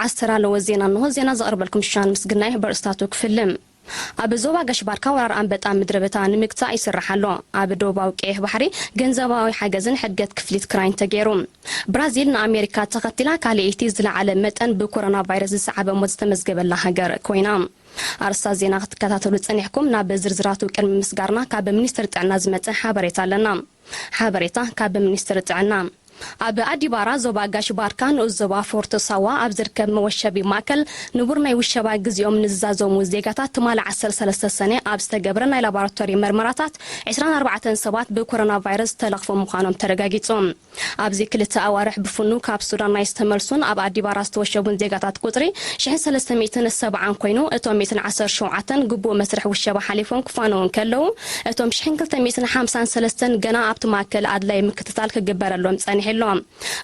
ዓሰር ኣለዎ ዜና እንሆ። ዜና ዘቕርበልኩም ሽሻን ምስግናይ። በርእስታቱ ክፍልም። ኣብ ዞባ ጋሽ ባርካ ወራር ኣንበጣ ምድረ በታ ንምግታእ ይስራሕ ኣሎ። ኣብ ደቡባዊ ቀይሕ ባሕሪ ገንዘባዊ ሓገዝን ሕድገት ክፍሊት ክራይን ተገይሩ። ብራዚል ንኣሜሪካ ተኸቲላ ካልኣይቲ ዝለዓለ መጠን ብኮሮና ቫይረስ ዝሰዓበ ሞት ዝተመዝገበላ ሃገር ኮይና። ኣርስታት ዜና ክትከታተሉ ጸኒሕኩም። ናብ ዝርዝራቱ ቅድሚ ምስጋርና ካብ ሚኒስትሪ ጥዕና ዝመጸ ሓበሬታ ኣለና። ሓበሬታ ካብ ሚኒስትሪ ጥዕና። ኣብ ኣዲባራ ዞባ ጋሽ ባርካ ንኡስ ዞባ ፎርቶ ሳዋ ኣብ ዝርከብ መወሸቢ ማእከል ንቡር ናይ ውሸባ ግዜኦም ንዝዛዘሙ ዜጋታት ትማሊ ዓሰርተ ሰለስተ ሰነ ኣብ ዝተገብረ ናይ ላቦራቶሪ መርመራታት ዕስራን ኣርባዕተን ሰባት ብኮሮና ቫይረስ ዝተለኽፉ ምዃኖም ተረጋጊጹ። ኣብዚ ክልተ ኣዋርሕ ብፍኑ ካብ ሱዳን ናይ ዝተመልሱን ኣብ ኣዲባራ ዝተወሸቡን ዜጋታት ቁጽሪ ሽሕን ሰለስተ ሚእትን ሰብዓን ኮይኑ፣ እቶም ሚእትን ዓሰርተ ሸውዓተን ግቡእ መስርሕ ውሸባ ሓሊፎም ክፋነዉ እንከለዉ፣ እቶም ሽሕን ክልተ ሚእትን ሓምሳን ሰለስተን ገና ኣብቲ ማእከል ኣድላይ ምክትታል ክግበረሎም ጸኒሑ ኣሎ።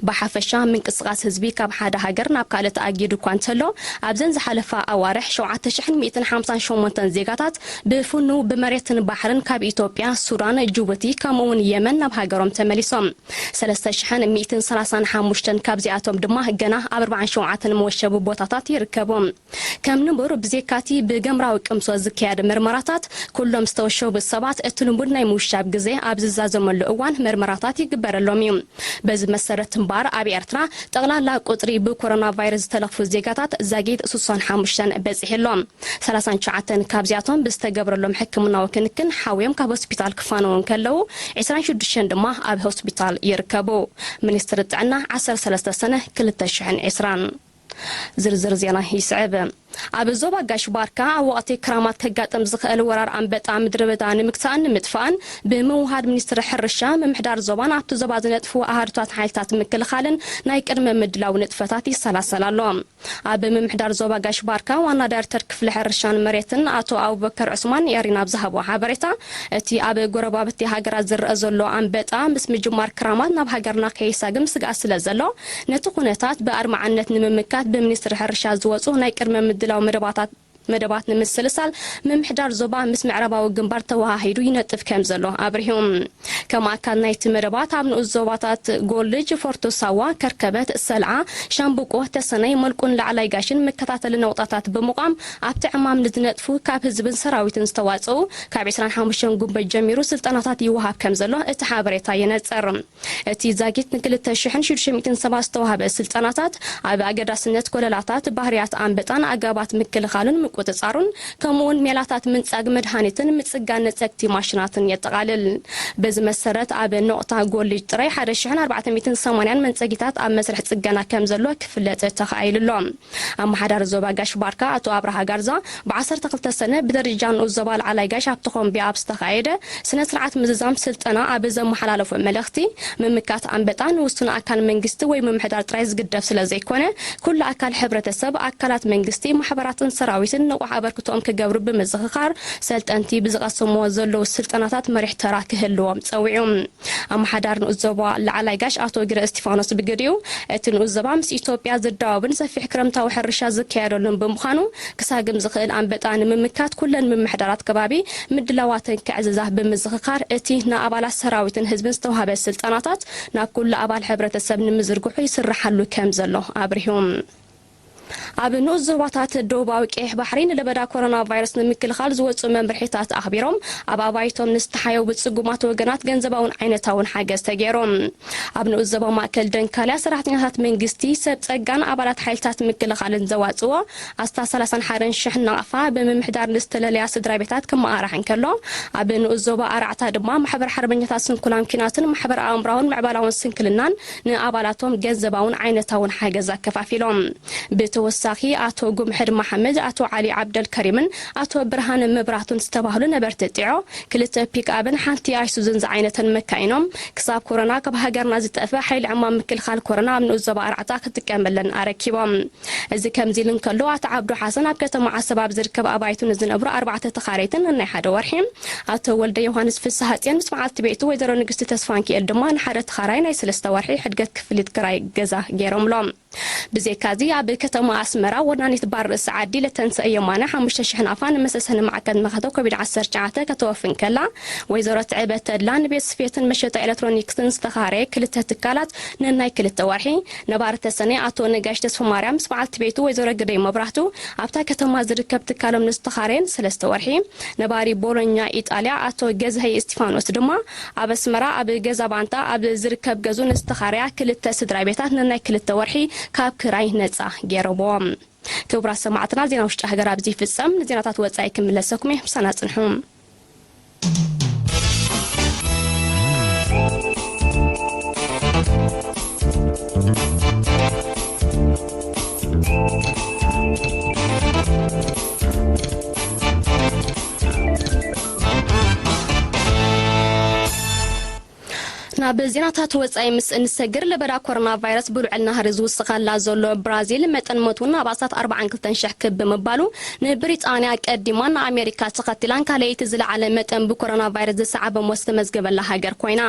ብሓፈሻ ምንቅስቓስ ህዝቢ ካብ ሓደ ሃገር ናብ ካልእ ተኣጊዱ እኳ እንተሎ፣ ኣብዘን ዝሓለፋ ኣዋርሕ ሸውዓተ ሽሕን ሚእትን ሓምሳን ሸሞንተን ዜጋታት ብፍኑ ብመሬትን ባሕርን ካብ ኢትዮጵያ፣ ሱዳን፣ ጅቡቲ ከምኡ'ውን የመን ናብ ሃገሮም ተመሊሶም። ሰለስተ ሽሕን ሚእትን ሰላሳን ሓሙሽተን ካብዚኣቶም ድማ ገና ኣብ ኣርባዓን ሸውዓተን መወሸቢ ቦታታት ይርከቡ። ከም ንቡር ብዜካቲ ብገምራዊ ቅምሶ ዝካየድ መርመራታት፣ ኩሎም ዝተወሸቡ ሰባት እቲ ልሙድ ናይ ምውሻብ ግዜ ኣብ ዝዛዘመሉ እዋን መርመራታት ይግበረሎም እዩ። በዚ መሰረት እምበኣር ኣብ ኤርትራ ጠቕላላ ቁጽሪ ብኮሮና ቫይረስ ዝተለኽፉ ዜጋታት ዛጊት ስሳን ሓሙሽተን በጺሑ ኣሎ። ሰላሳን ትሽዓተን ካብዚኣቶም ብዝተገብረሎም ሕክምናዊ ክንክን ሓውዮም ካብ ሆስፒታል ክፋነዉ እንከለዉ፣ ዕስራን ሽዱሽተን ድማ ኣብ ሆስፒታል ይርከቡ። ሚኒስትሪ ጥዕና ዓሰርተ ሰለስተ ሰነ ክልተ ሽሕን ዕስራን። ዝርዝር ዜና ይስዕብ። ኣብ ዞባ ጋሽ ባርካ ኣብ ወቕቲ ክራማት ከጋጥም ዝኽእል ወራር ኣንበጣ ምድረ በዳ ንምግታእን ንምጥፋእን ብምውሃድ ሚኒስትሪ ሕርሻ፣ ምምሕዳር ዞባን ኣብቲ ዞባ ዝነጥፉ ኣሃዱታት ሓይልታት ምክልኻልን ናይ ቅድመ ምድላው ንጥፈታት ይሰላሰል ኣሎ። ኣብ ምምሕዳር ዞባ ጋሽ ባርካ ዋና ዳይሬክተር ክፍሊ ሕርሻን መሬትን ኣቶ ኣቡበከር ዑስማን ኤሪና ኣብ ዝሃቦ ሓበሬታ፣ እቲ ኣብ ጎረባብቲ ሃገራት ዝረአ ዘሎ ኣንበጣ ምስ ምጅማር ክራማት ናብ ሃገርና ከይሳግም ስግኣት ስለ ዘሎ፣ ነቲ ኩነታት ብኣድማዕነት ንምምካት ብሚኒስትሪ ሕርሻ ዝወጹ ናይ ቅድመ ምድላው መደባታት መደባት ንምስልሳል ምምሕዳር ዞባ ምስ ምዕራባዊ ግንባር ተወሃሂዱ ይነጥፍ ከም ዘሎ ኣብሪሁ። ከም ኣካል ናይቲ መደባት ኣብ ንኡስ ዞባታት ጎልጅ፣ ፎርቶ ሳዋ፣ ከርከበት፣ ሰልዓ፣ ሻምብቆ፣ ተሰነይ፣ መልቁን ላዕላይ ጋሽን መከታተሊ ነቑጣታት ብምቋም ኣብቲ ዕማም ንዝነጥፉ ካብ ህዝብን ሰራዊትን ዝተዋጽኡ ካብ ዕስራን ሓሙሽተን ጉንበት ጀሚሩ ስልጠናታት ይወሃብ ከም ዘሎ እቲ ሓበሬታ የነጽር። እቲ ዛጊት ንክልተ ሽሕን ሽዱሽተ ሚእትን ሰባት ዝተዋህበ ስልጠናታት ኣብ ኣገዳስነት ኮለላታት፣ ባህርያት ኣንበጣን ኣገባባት ምክልኻሉን ምቁጽጻሩን፣ ከምኡውን ሜላታት ምንጻግ መድሃኒትን ምጽጋን ነጸግቲ ማሽናትን የጠቓልል። በዚ መሰረት ኣብ ነቑጣ ጎልጅ ጥራይ ሓደ ሽሕን ኣርባዕተ ሚእትን ሰማንያን መንጸጊታት ኣብ መስርሕ ጽገና ከም ዘሎ ክፍለጥ ተኻኢሉ ኣሎ። ኣመሓዳሪ ዞባ ጋሽ ባርካ ኣቶ ኣብርሃ ጋርዛ ብ ዓሰርተ ክልተ ሰነ ብደረጃ ንኡስ ዞባ ላዕላይ ጋሽ ኣብ ተኾምቢ ኣብ ዝተኻየደ ስነ ስርዓት ምዝዛም ስልጠና ኣብ ዘመሓላለፎ መልእኽቲ፣ ምምካት ኣንበጣ ንውሱን ኣካል መንግስቲ ወይ ምምሕዳር ጥራይ ዝግደፍ ስለ ዘይኮነ፣ ኩሉ ኣካል ሕብረተሰብ፣ ኣካላት መንግስቲ፣ ማሕበራትን ሰራዊትን ንቑሕ ኣበርክቶኦም ክገብሩ ብምዝኽኻር፣ ሰልጠንቲ ብዝቐሰምዎ ዘለዉ ስልጠናታት መሪሕ ተራ ክህልዎም ጸዊዑ። ኣመሓዳሪ ንኡስ ዞባ ላዕላይ ጋሽ ኣቶ ግረ እስቲፋኖስ ብግዲኡ፣ እቲ ንኡስ ዞባ ምስ ኢትዮጵያ ዝዳወብን ሰፊሕ ክረምታዊ ሕርሻ ዝካየደሉን ብምዃኑ፣ ክሳግም ዝኽእል ኣንበጣ ንምምካት ኩለን ምምሕዳራት ከባቢ ምድላዋተን ከዕዝዛ ብምዝኽኻር፣ እቲ ንኣባላት ሰራዊትን ህዝብን ዝተዋህበ ስልጠናታት ናብ ኩሉ ኣባል ሕብረተሰብ ንምዝርግሑ ይስርሓሉ ከም ዘሎ ኣብሪሁ። ኣብ ንኡስ ዞባታት ደቡባዊ ቀይሕ ባሕሪ ንለበዳ ኮሮና ቫይረስ ንምክልኻል ዝወጹ መምርሒታት ኣኽቢሮም፣ ኣብ ኣባይቶም ንዝተሓየው ጽጉማት ወገናት ገንዘባውን ዓይነታውን ሓገዝ ተገይሮም። ኣብ ንኡስ ዞባ ማእከል ደንካልያ ሰራሕተኛታት መንግስቲ፣ ሰብ ጸጋን ኣባላት ሓይልታት ምክልኻልን ዘዋጽዎ ኣስታት ሰላሳን ሓደን ሽሕ ናቕፋ ብምምሕዳር ንዝተለለያ ስድራ ቤታት ክመቓራሕ እንከሎ፣ ኣብ ንኡስ ዞባ ኣራዕታ ድማ ማሕበር ሓርበኛታት ስንኩላን ኲናትን ማሕበር ኣእምራውን ምዕባላውን ስንክልናን ንኣባላቶም ገንዘባውን ዓይነታውን ሓገዝ ኣከፋፊሎም። ብተወሳኺ ኣቶ ጉምሕድ መሓመድ፣ ኣቶ ዓሊ ዓብደልከሪምን ኣቶ ብርሃነ መብራህቱን ዝተባህሉ ነበርቲ ጢዖ ክልተ ፒክኣፕን ሓንቲ ኣይሱዙን ዝዓይነተን መካይኖም ክሳብ ኮሮና ካብ ሃገርና ዝጠፍእ ሓይሊ ዕማም ምክልኻል ኮሮና ኣብ ንኡስ ዞባ ኣራዕታ ክጥቀመለን ኣረኪቦም። እዚ ከምዚ ኢሉ እንከሎ፣ ኣቶ ዓብዱ ሓሰን ኣብ ከተማ ዓሰብ ኣብ ዝርከብ ኣባይቱ ንዝነብሩ ኣርባዕተ ተኻረይትን ነናይ ሓደ ወርሒ፣ ኣቶ ወልደ ዮሃንስ ፍስሃጽዮን ምስ መዓልቲ ቤቱ ወይዘሮ ንግስቲ ተስፋንኪኤል ድማ ንሓደ ተኻራይ ናይ ሰለስተ ወርሒ ሕድገት ክፍሊት ክራይ ገዛ ገይሮምሎም። ብዘይካዚ ኣብ ከተማ ኣስመራ ወናኒት ባር ርእሲ ዓዲ ለተንሰ የማነ ሓሙሽተ ሽሕ ናፋ ንመሰሰኒ ማዕከን መኸተ ኮቪድ ዓሰርተ ትሽዓተ ከተወፍን ከላ፣ ወይዘሮ ትዕበ ተድላ ንቤት ስፌትን መሸጣ ኤሌክትሮኒክስን ዝተኻረየ ክልተ ትካላት ንናይ ክልተ ወርሒ፣ ነባሪ ተሰነይ ኣቶ ነጋሽ ተስፋማርያም ምስ በዓልቲ ቤቱ ወይዘሮ ግደይ መብራህቱ ኣብታ ከተማ ዝርከብ ትካሎም ንዝተኻረየን ሰለስተ ወርሒ፣ ነባሪ ቦሎኛ ኢጣልያ ኣቶ ገዝሀይ እስቲፋኖስ ድማ ኣብ ኣስመራ ኣብ ገዛ ባንታ ኣብ ዝርከብ ገዙ ንዝተኻረያ ክልተ ስድራ ቤታት ንናይ ክልተ ወርሒ ካብ ክራይ ነጻ ገይረዎም። ክቡራት ሰማዕትና፣ ዜና ውሽጢ ሃገር ኣብዚ ይፍጸም። ንዜናታት ወጻኢ ክምለሰኩም እየ፣ ምሳና ጽንሑ። ናብ ዜናታት ወጻኢ ምስ እንሰግር፣ ለበዳ ኮሮና ቫይረስ ብልዑል ናህሪ ዝውስኸላ ዘሎ ብራዚል፣ መጠን ሞት እውን ናብ ኣስታት ኣርባዓን ክልተን ሽሕ ክብ ብምባሉ፣ ንብሪጣንያ ቀዲማን ንኣሜሪካ ተኸቲላን ካልኣይቲ ዝለዓለ መጠን ብኮሮና ቫይረስ ዝሰዓበ ሞት ዝተመዝገበላ ሃገር ኮይና።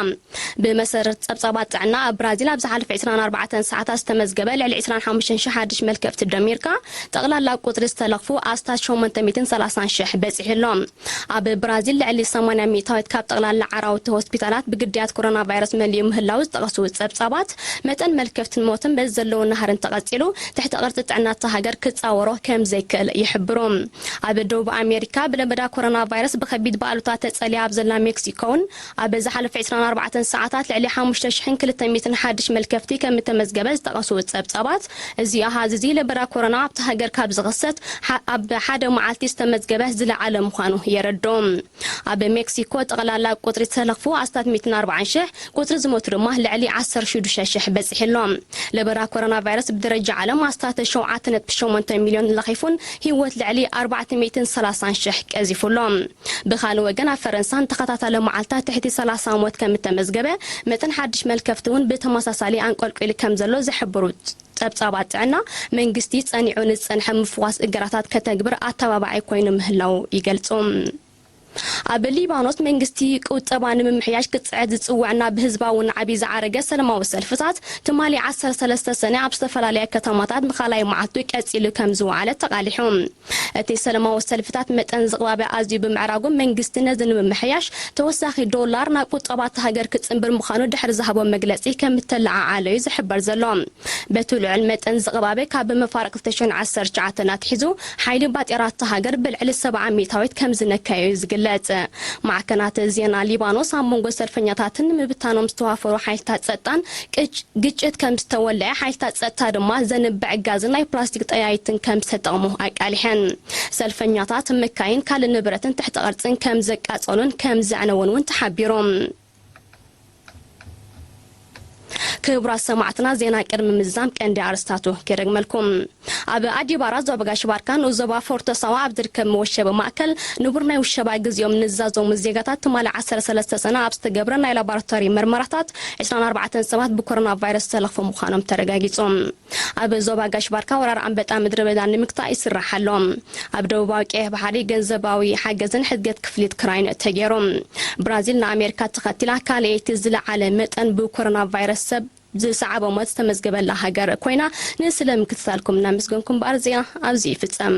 ብመሰረት ጸብጻባት ጥዕና፣ ኣብ ብራዚል ኣብ ዝሓለፈ ዕስራን ኣርባዕተን ሰዓታት ዝተመዝገበ ልዕሊ ዕስራን ሓሙሽተን ሽሕ ሓድሽ መልከፍቲ ደሚርካ፣ ጠቕላላ ቁጽሪ ዝተለኽፉ ኣስታት ሸሞንተ ሚእትን ሰላሳን ሽሕ በጺሑ ኣሎ። ኣብ ብራዚል ልዕሊ ሰማንያ ሚእታዊት ካብ ጠቕላላ ዓራውቲ ሆስፒታላት ብግዳያት ኮሮና ቫይረስ መሊኡ ምህላው ዝጠቐሱ ጸብጻባት፣ መጠን መልከፍትን ሞትን በዚ ዘለዎ ናህሪ እንተቐጺሉ፣ ትሕቲ ቅርጺ ጥዕና እታ ሃገር ክጻወሮ ከም ዘይክእል ይሕብሩ። ኣብ ደቡብ ኣሜሪካ ብለበዳ ኮሮና ቫይረስ ብኸቢድ ብኣሉታ ተጸልያ ኣብ ዘላ ሜክሲኮ እውን፣ ኣብ ዝሓለፈ ዕስራን ኣርባዕተን ሰዓታት ልዕሊ ሓሙሽተ ሽሕን ክልተ ሚእትን ሓድሽ መልከፍቲ ከም እተመዝገበ ዝጠቐሱ ጸብጻባት፣ እዚ ኣሃዝ እዚ ለበዳ ኮሮና ኣብታ ሃገር ካብ ዝኽሰት ሓ-፣ ኣብ ሓደ መዓልቲ ዝተመዝገበ ዝለዓለ ምዃኑ የረድኡ። ኣብ ሜክሲኮ ጠቕላላ ቁጽሪ ዝተለኽፉ ኣስታት ሚእትን ኣርባዓን ሽሕ፣ ቁጽሪ ዝሞቱ ድማ ልዕሊ ዓሰርተ ሽዱሽተ ሽሕ በጺሑ ኣሎ። ለበዳ ኮሮና ቫይረስ ብደረጃ ዓለም ኣስታት ሸውዓተ ነጥቢ ሸሞንተ ሚልዮን ለኺፉን ህይወት ልዕሊ ኣርባዕተ ሚእትን ሰላሳን ሽሕ ቀዚፉ ኣሎ። ብኻልእ ወገን፣ ኣብ ፈረንሳ ንተኸታታሊ መዓልታት ትሕቲ ሰላሳ ሞት ከም እተመዝገበ፣ መጠን ሓድሽ መልከፍቲ እውን ብተመሳሳሊ ኣንቆልቂሉ ከም ዘሎ ዝሕብሩ ጸብጻባት ጥዕና፣ መንግስቲ ጸኒዑ ንዝጸንሐ ምፍዋስ እገዳታት ከተግብር ኣተባባዒ ኮይኑ ምህላው ይገልጹ። ኣብ ሊባኖስ መንግስቲ ቁጠባ ንምምሕያሽ ክጽዕት ዝጽውዕና ብህዝባዊ ናዕቢ ዝዓረገ ሰላማዊ ሰልፍታት ትማሊ ዓሰርተ ሰለስተ ሰነ ኣብ ዝተፈላለያ ከተማታት ንኻልኣይ መዓልቱ ቀጺሉ ከም ዝወዓለ ተቓሊሑ። እቲ ሰላማዊ ሰልፍታት መጠን ዝቕባበ ኣዝዩ ብምዕራጉ መንግስቲ ነዚ ንምምሕያሽ ተወሳኺ ዶላር ናብ ቁጠባ እታ ሃገር ክጽንብር ምዃኑ ድሕሪ ዝሃቦ መግለጺ ከም እተለዓዓለ እዩ ዝሕበር ዘሎ። በቲ ልዑል መጠን ዝቕባበ ካብ መፋርቕ ክልተ ሽሕን ዓሰርተ ትሽዓተን ኣትሒዙ ሓይሊ ባጤራ እታ ሃገር ብልዕሊ ሰብዓ ሚእታዊት ከም ዝነከየ እዩ ዝግለጽ። ማዕከናት ዜና ሊባኖስ ኣብ መንጎ ሰልፈኛታትን ንምብታኖም ዝተዋፈሩ ሓይልታት ጸጥታን ቅጭ-፣ ግጭት ከም ዝተወልዐ፣ ሓይልታት ጸጥታ ድማ ዘንብዕ ጋዝን ናይ ፕላስቲክ ጠያይትን ከም ዝተጠቕሙ ኣቃሊሐን። ሰልፈኛታት መካይን ካልእ ንብረትን ትሕቲ ቅርጽን ከም ዘቃጸሉን ከም ዘዕነውን እውን ተሓቢሩ። ክቡራት ሰማዕትና፣ ዜና ቅድሚ ምዝዛም ቀንዲ ኣርስታቱ ክደግመልኩም። ኣብ ኣዲባራ ዞባ ጋሽ ባርካ ንኡስ ዞባ ፎርቶ ሳዋ ኣብ ዝርከብ መወሸቢ ማእከል ንቡር ናይ ውሸባ ግዜኦም ንዝዛዘሙ ዜጋታት ትማሊ ዓሰርተ ሰለስተ ሰነ ኣብ ዝተገብረ ናይ ላቦራቶሪ ምርመራታት ዕስራን ኣርባዕተን ሰባት ብኮሮና ቫይረስ ዝተለኽፉ ምዃኖም ተረጋጊጹ። ኣብ ዞባ ጋሽ ባርካ ወራር ኣንበጣ ምድሪ በዳ ንምግታእ ይስራሕ ኣሎ። ኣብ ደቡባዊ ቀይሕ ባሕሪ ገንዘባዊ ሓገዝን ሕድገት ክፍሊት ክራይን ተገይሩ። ብራዚል ንኣሜሪካ ተኸቲላ ካልኣይቲ ዝለዓለ መጠን ብኮሮና ቫይረስ ሰብ ዝሰዓቦ ሞት ዝተመዝገበላ ሃገር ኮይና፣ ንስለ ምክትታልኩም እናመስገንኩም እምበኣር ዜና ኣብዚ ይፍጸም።